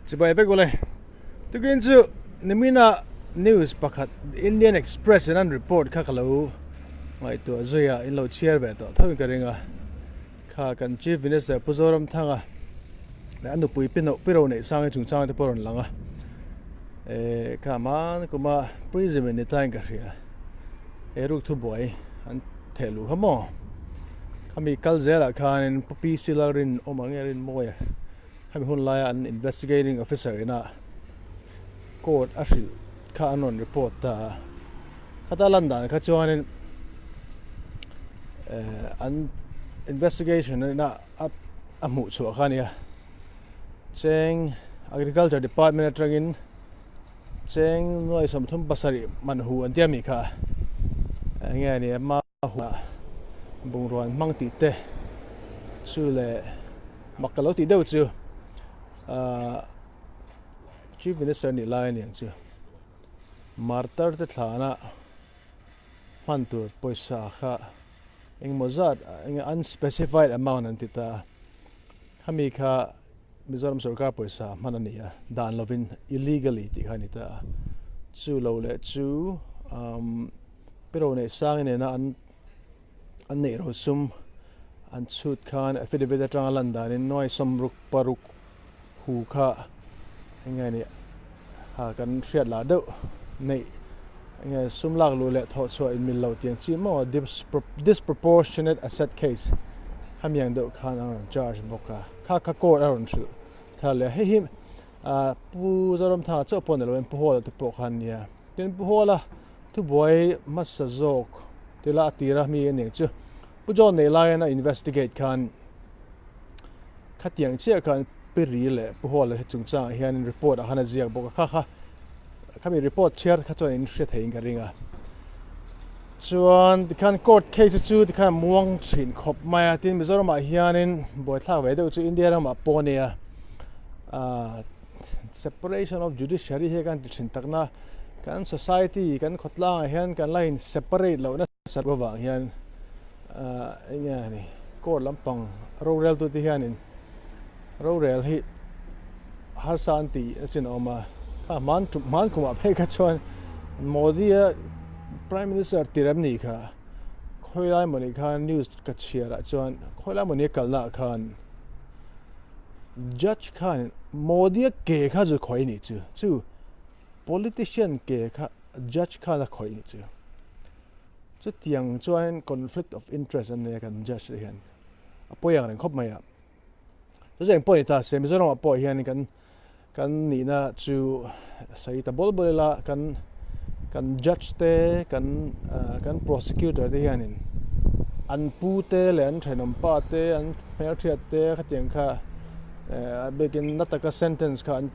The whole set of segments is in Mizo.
Chibai vek ule. Tukin chu nimina news pakhat Indian Express in an report kha ka lo ngaihtuah zui a, in lo chhiar ve tawh tho in ka ring a. Kha kan Chief Minister Pu Zoramthanga leh a nupui Pi Pi Roneihsanga chungchang te pawh a rawn lang a. Eh kha hman kuma prism in ni ta in ka hria. He ruk thubuai an theh luh kha maw? Khami kal zelah khanin Pu PC Lalrin awm ang nge Rinmawia Hemi hun laia an investigating officer ina court a hrilh kha an rawn report ta a, khata lan dan kha chuanin eh an investigation ina a a hmuh chhuah kha a nia cheng agriculture department atangin cheng nuai 37 man hu an tia mi kha eng nge a ni a. A bungrua an hmang tih te chu leh mak ka lo tih deuh chu ahh chief minister nih lai a ni ang chu martar te thlana hman tur pawisa kha engemaw zat eng unspecified amount an ti ta a khami kha Mizoram sorkar pawisa hman a ni a dan lovin illegally tih kha a ni ta a chu lo leh chu umm. Pi ro neih sang nena an an neih ro sum an chhut khan affidavit atanga lan danin nuai sawmruk paruk hu kha eng nge ni ha kan hriat lah deuh neih eng nge sum lak luh leh thawh chhuah in mil lo tiang chi maw disproportionate asset case khami ang deuh khan an rawn charge bawk a kha kha court a rawn hrilh thar leh a hei hi ah Pu Zoramthanga chauh pawh ni lo in Pu Hawla te pawh khan nia tin Pu Hawla Thubuai hmasa zawk tila a tira mi a nih chu Pu John nei laiin a investigate khan khatiang chiah khan Pi Ri leh Pu Hawla hi chungchangah hian report ah khan a ziak bawk a, kha kha khami report chhiar kha chuan in hre theiin ka ring a. Chuan tikhan court case chu tikhan muang thin khawp mai a, tin Mizoramah hianin buaithlak ve deuh chu India ramah pawh a nia ah separation of judiciary hi kan ti thin takna Kan society kan khawtlangah hian kan la in separate loh nasa avang hian ahh eng nge ni court lampang rorel tute hianin rorel hi harsa an tih a chin a awm a kha hman tum hman kumah phei kha chuan Modi a prime minister tir em ni kha khawilai mawni khan news ka chhiar ah chuan khawilai mawni a kalna ah khan judge khan Modi a ke kha zu khawih a nih chu chu. Politician ke kha judge khan a khawih nih chu. Chutiang chuan conflict of interest an nei a kan judge te hian a pawi ang reng khawp mai a. Chu chu engpawh ni ta se Mizoram ah pawh hian kan kan nihna chu sawi ta bawl bawl ila kan kan judge te kan kan prosecutor te hianin an pu te leh an thenawm pa te an hmelhriat te khatiang kha a bikin na taka sentence kha an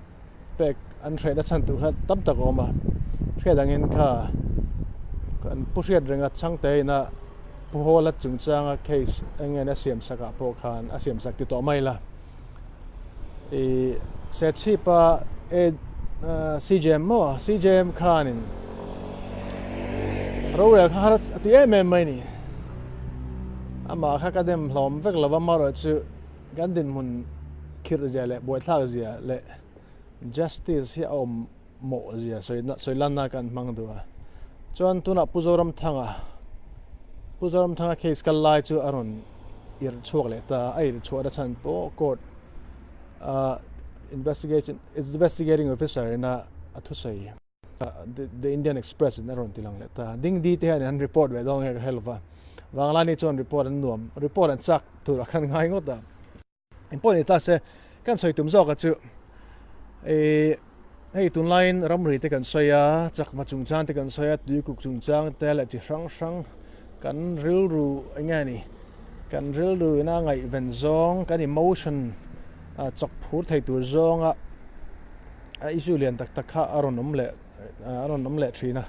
pek an hrehna chhan tur kha tam tak a awm a, hriat angin kha kan pu hriat renga chhangte ina Pu Hawla chungchanga case eng nge a siam sak ah pawh khan a siam sak ti tawh mai la ih Serchhip-a e CJM maw CJM khanin rorel kha har a ti em em mai ni amah kha ka dem hlawm vek lova amaherawhchu Kan dinhmun khirh zia leh buaithlak zia leh justice hi a awm mawh zia sawi lanna kan hmang duh a. Chuan tunah Pu Zoramthanga, Pu Zoramthanga case kal lai chu a rawn irh chhuak leh ta a, a irh chhuah na chhan pawh court a investigation investigating officer ina a thusawi The Indian Express in a rawn ti lang leh ta. Dingdi te hian an report ve dawn nge ka hre lova. Vanglani chuan report an nuam, report an chak tur a khan ngai ngawt a. Engpawh ni ta se, kan sawi tum zawk a chu eh hei tunlaiin ramri te kan sawi a, chakma chungchang te kan sawi a, tuikuk chungchang te leh chi hrang hrang kan rilru eng nge ni kan rilru ina ngaihven zawng kan emotion chawk phur thei tur zawnga a issue lian tak tak kha a rawn awm leh a rawn awm leh thin a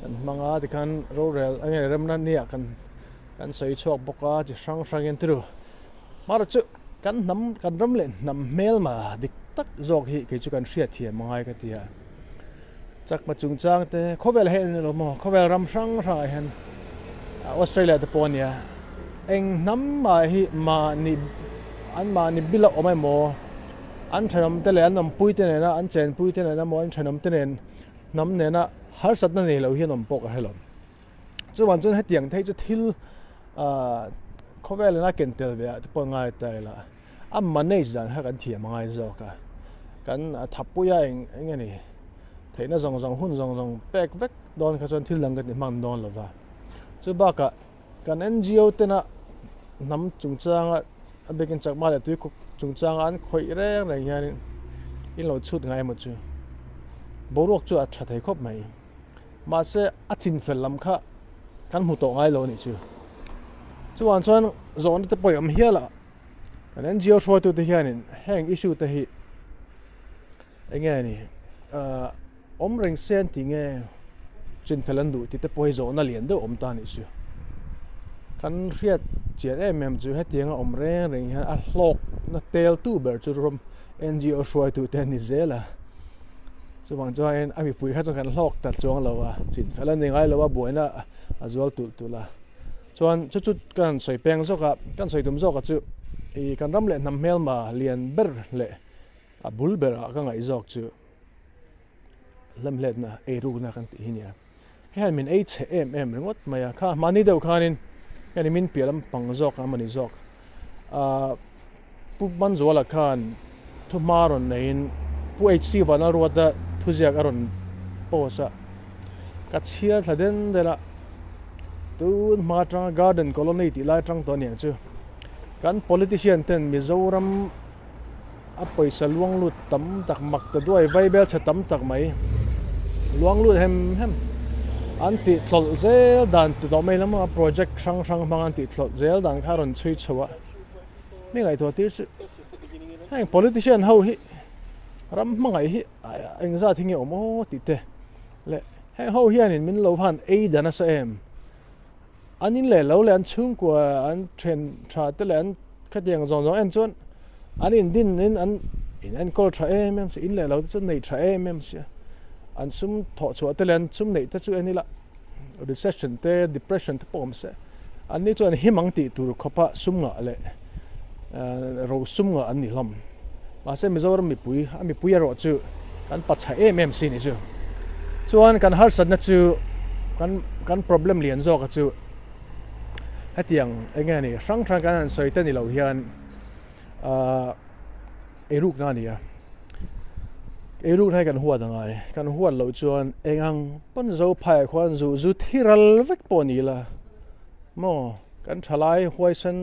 kan hmang a tikhan rorel eng nge remna nia kan kan sawi chhuak bawk a chi hrang hrang in turu hmar chu kan hnam kan ram leh hnam hmelma dik tak zawk hi kei chu kan hriat thiam a ngai ka ti a chakma chungchang te khawvel hi a ni lo maw khawvel ram hrang hrang ah hian Australia te pawh a nia eng hnam mah hi mahni an mahni bil a awm emaw. An thenawm te leh an awmpui te nena an chenpui te nena maw an thenawm te nen hnam nena harsatna nei lo hian awm pawh ka hre lo. Chuvang chuan hetiang te hi chu thil ah khawvel ina ken tel ve ah te pawh ngai ta ila a manage dan kha kan thiam a ngai zawk a, kan thapui a eng eng nge ni theihna zawng zawng hun zawng zawng pek vek dawn kha chuan thil dang kan ti hman dawn lo va. Chu bakah kan NGO tena hnam chungchanga a biakin chakma leh tuikuk chungchanga an khawih reng reng hianin in lo chhut ngai emaw chu boruak chu a tha thei khawp mai. Mahse a chin fel lam kha kan hmu tawh ngai lo a nih chu. Chuan chuan zawhna te pawh i awm hial a, kan NGO hruaitute hianin heng issue te hi eng nge ni ahh awm reng se an tih nge chin fel an duh tih te pawh hi zawhna lian deuh awm ta a nih chu. Kan hriat chian em em chu hetianga awm reng reng hian a hlawkna tel tu ber chu ram NGO hruaitute an ni zel a. Chuvang chuanin a mipui kha chuan kan hlawk ta chuang lo a, chin fel a ni ngai lo a, buaina a zual tulh tulh a. Chuan chu chu ka han sawi peng zawk a, ka han sawi tum zawk a chu ih kan ram leh hnam hmelma lian ber leh a bul berah ka ngaih zawk chu hlemhletna eirukna kan tih hi nia. Hei hian min ei chhe em em ringawt mai a, kha mahni deuh khanin heng min piah lampang zawk a mawni zawk ahh Pu Manzuala khan thuhma rawn neiin Pu HC Vanlalruata thuziak a rawn post a, ka chhiar thla den den a, tun hma atanga Garden Colony tih lai atang tawh aniang chu kan politician ten Mizoram a pawisa luang lut tam tak mak ta duai vai bel chhe tam tak mai luang lut hem hem an tih tlawlh zel dan ti tawh mai lama project hrang hrang hmang an tih tlawlh zel dan kha a rawn chhui chho a mi ngaihtuah tir chu heng politician ho hi ram hmangaih hi engzat hi nge awm aw tih te leh heng ho hianin min lo han ei dan nasa em. An in leh lo leh an chhungkua an then tha te leh an khatiang zawng zawng en chuan an in din in an in enkawl tha em em si in leh lo te chu nei tha em em sia an sum thawh chhuah te leh an sum neih te chu en ila recession te depression te pawh awm se an ni chuan him ang tih tur khawpa sum ngah leh ro sum ngah an ni hlawm mahse Mizoram mipui a mipui erawh chu kan pacha em em si ni chu chuan kan harsatna chu kan kan problem lian zawk a chu hetiang eng nge ni hrang hrang kan han sawi te ni lo hian ahh eirukna a ni a eirukna hi kan huat a ngai kan huat loh chuan eng ang pawn zo phaiah khuan zu zu thi ral vek pawh ni ila maw Kan thalai huaisen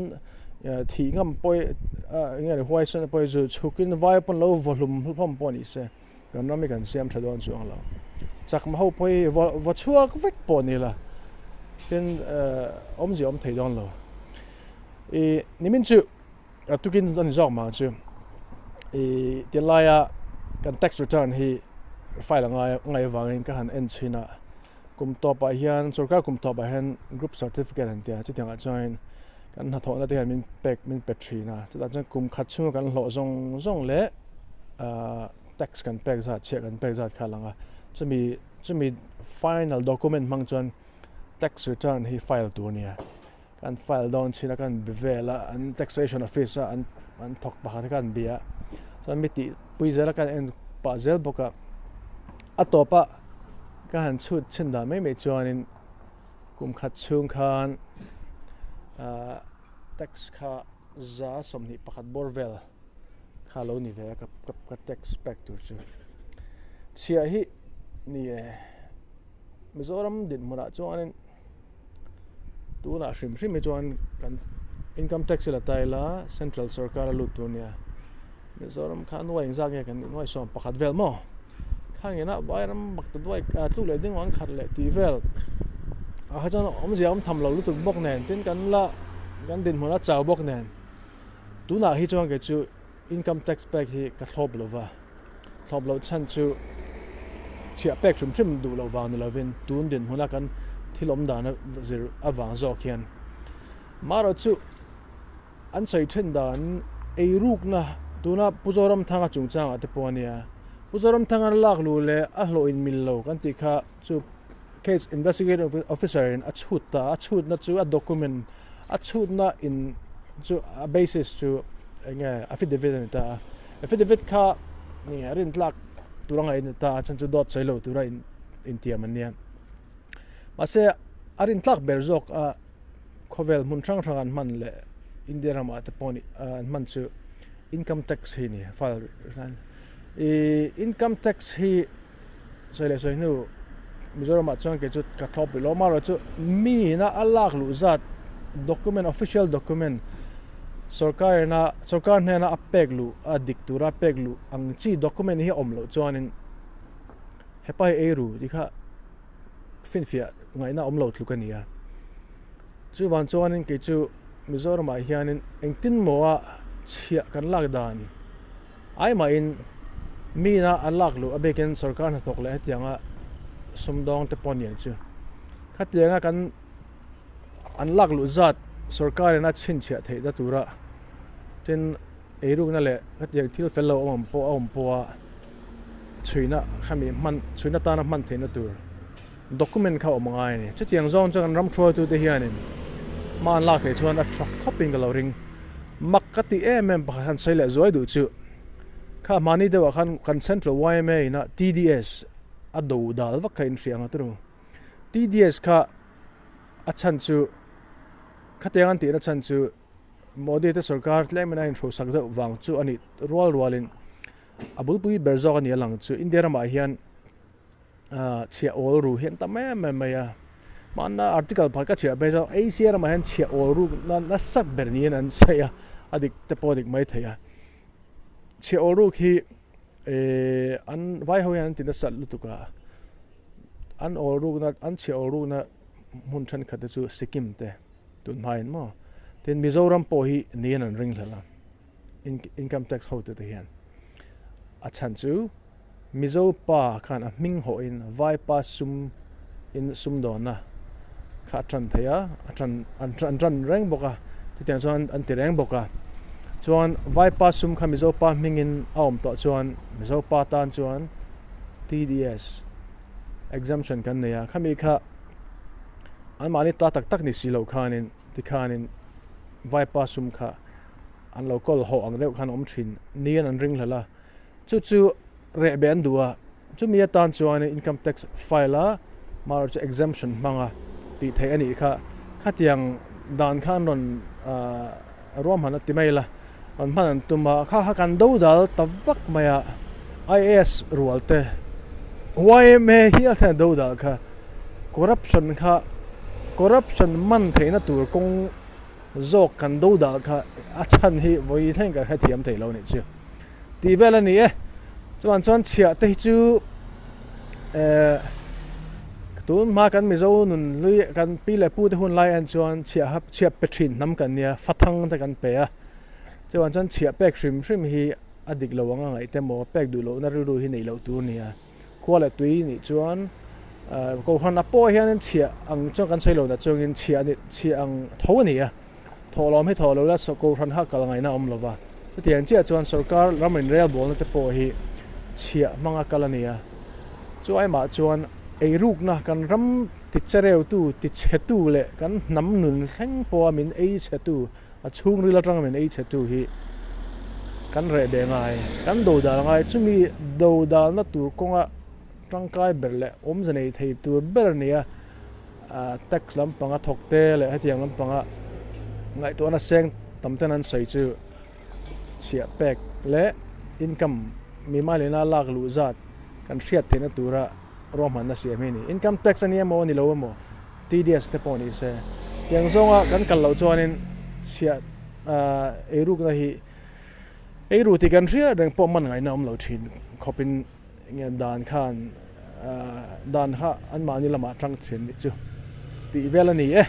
thih ngam pawh eng nge ni huaisen pawh chu chhukin vai pawn lo vaw hlum hlawm pawh ni se kan ram hi kan siam tha dawn chuang lo. Chakma ho pawh hi vaw vaw chhuak vek pawh ni la tin awmzia awm thei dawn lo. Ih nimin chu tukin a ni zawk mah chu ih tilaia kan tax return hi file a ngai a ngaih avangin ka han en chhin a. Kum tawpah hian sorkar kum tawpah hian group certificate an tia chutiangah chuan kan hnathawhna te hian min pek min pe thin a chutah chuan kum khat chhunga kan hlawh zawng zawng leh ahh tax kan pek zat chhiah kan pek zat kha a lang a chumi chumi final document hmang chuan tax return hi file tur a nia kan file dawn chin a kan be vel a an taxation office a an an thawk pakhat kha an bia chuan mi tih pui zel a kan en pah zel bawk a a tawp a ka han chhut chhin dan mai mai chuanin kum khat chhung khan ahh tax kha 121 bawr vel kha lo ni ve a ka ka tax pek tur chu chhiah hi ni e Mizoram dinhmunah chuanin. Tunah hrim hrim hi chuan kan income tax hi la ta ila central sorkar a lut tur nia Mizoram kha nuai engzat nge kan nih nuai 11 vel maw khang ina vairam bak ta duai tluk leh ding an khat leh tih vel ah kha chuan awmzia awm tham lo lutuk bawk nen tin kan la kan dinhmun a chau bawk nen tunah hi chuan kei chu income tax pek hi ka thlawp lova. Thlawp loh chhan chu chhiah pek hrim hrim duh loh vang ni lovin tun dinhmuna kan thil awm dan a zir avang zawk hian marawh chu an sawi then dan eirukna tuna Pu Zoramthanga chungchangah te pawh a nia. Pu Zoramthanga lak luh leh a hlawh in mil lo kan tih kha chu case investigating officer in a chhut ta a, a chhutna chu a document a chhutna in chu a basis chu eng nge affidavit a ni ta a. Affidavit kha ni a rintlak tur anga in ta a chhan chu dawt sawi lo tura in intiam an nia. Mahse a rintlak ber zawk a khawvel hmun hrang hrang an hman leh India ramah te pawh an hman chu income tax hi a ni file Ih income tax hi sawi leh sawi hnu Mizoramah chuan kei chu ka thlawp rih lo amaherawhchu mi ina a lak luh zat document official document sorkar ina sorkar hnena a pek luh a dik tura pek luh ang chi document hi a awm loh chuanin hepa hi ei ru tih kha finfiah ngaihna awm lo tluk a ni a chuvang chuanin kei chu Mizoramah hianin engtin maw a chhiah kan lak dan. Ai mahin mina an lak luh a bikin sorkar hnathawk leh hetianga sumdawng te pawh aniang chu. Khatianga kan an lak luh zat sorkarin a chhinchhiah theihna tura tin eirukna leh khatiang thil fel lo awm pawh a awm pawha chhuina khami hman chhuina tana hman theihna tur document kha a awm ngai a ni. Chutiang zawng chuan kan ram hruaitute hianin hma an lak theih chuan a tha khawpin ka lo ring. Mak ka tih em em pakhat han sawi leh zuai duh chu kha hmani deuhah khan kan Central yma ina TDS a do dal vak kha in hria ang a turu. TDS kha a chhan chu khatiang an tihna chhan chu Modi te sorkar tlemin a inhrosak deuh vang chu a nih rual rualin a bulpui ber zawk a ni a lang chu India ramah hian chhiah awl ru hi an tam em em mai a hmanna article pakhat ka chhiah phei chuan Asia ramah hian chhiah awl ruk na nasa ber niin an sawi a a dik te pawh a dik mai thei a chhiah awl ruk hi ehh an vai ho hian an ti nasa lutuk a an awl rukna an chhiah awl rukna hmun thenkhat te chu Sikkim te tun hmain maw tin Mizoram pawh hi niin an ring hlelh a income tax ho te te hian a chhan chu. Mizo pa khan a hming hawhin Vaipa sum in sumdawnna kha a tan thei a, a tan an an tan reng bawk a, chutiang chuan an ti reng bawk a. Chuan Vaipa sum kha Mizo pa hmingin a awm tawh chuan Mizo pa tan chuan TDS exemption kan nei a, khami kha anmahni ta tak tak ni si loh khanin tikhanin Vaipa sum kha an lo kawl hawh ang deuh khan a awm thin niin an ring hlelh a. Chu chu reh be an duh a, chumi atan chuan income tax file a mar chu exemption hmang a tih theih a nih kha. Khatiang dan kha an rawn ruahman a ti mai la, rawn hman an tum a, kha kha kan do dal ta vak mai a, IAS rual te, yma hial te an do dal kha, corruption kha corruption man theihna tur kawng zawk kan do dal kha a chhan hi vawi thleng kan hrethiam thei lo a nih chu. Tih vel a ni e. Chuan chuan chhiah te hi chu eh tun hma kan Mizo nun hlui kan pi leh pu te hun lai en chuan chhiah ha chhiah pe thin hnam kan nia fathang te kan pe a. Chuan chuan chhiah pek hrim hrim hi a dik lo ang a ngaih te maw pek duh lohna rilru hi neih loh tur a ni a. Khua leh tui nih chuan kohhran a pawh hianin chhiah ang chuan kan sawi lo na chungin chhiah ni chhiah ang tho a ni a. Thawhlawm hi thawh lo la kohhran kha kal ngaihna a awm lo va. Chutiang chiah chuan sorkar ram inrel bawlna te pawh hi chhiah hmanga kal a ni a. Chu aimah chuan eirukna kan ram tichereutu, tichhetu leh kan hnam nun thleng pawha min ei chhetu, a chhungril atanga min ei chhetu hi kan reh be ngai, kan dodal ngai. Chumi dodalna tur kawnga tangkai ber leh awmze nei thei tur ber a ni a. Tax lampanga thawk te leh hetiang lampanga ngaihtuahna seng tam ten an sawi chu chhiah pek leh income mimai lehna lak luh zat kan hriat theihna tura ruahmanna siam hi a ni. Income tax a ni emaw a ni lo emaw TDS te pawh ni se tiang zawnga kan kal loh chuanin chhiah eirukna hi eiru tih kan hriat reng pawh man ngaihna awm lo thin khawpin Nge dan khan dan kha anmahni lamah tang thin nih chu tih vel a ni e.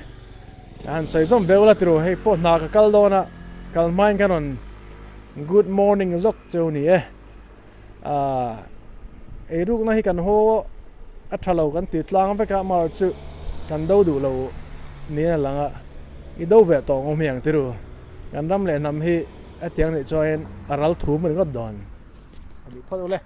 Ka han sawi zawm ve ula tiro hei pawh hna ka kal dawn a, kal hmain ka rawn good morning zawk cheu ni e. Eirukna hi kan haw a tha lo kan ti tlang vek a, amaherawhchu chu kan do duh lo niin a lang a, i do ve tawh ngawm hi ang tiro. Kan ram leh hnam hi hetiang nih chuan a ral thum ringawt dawn. A nih phawt ule.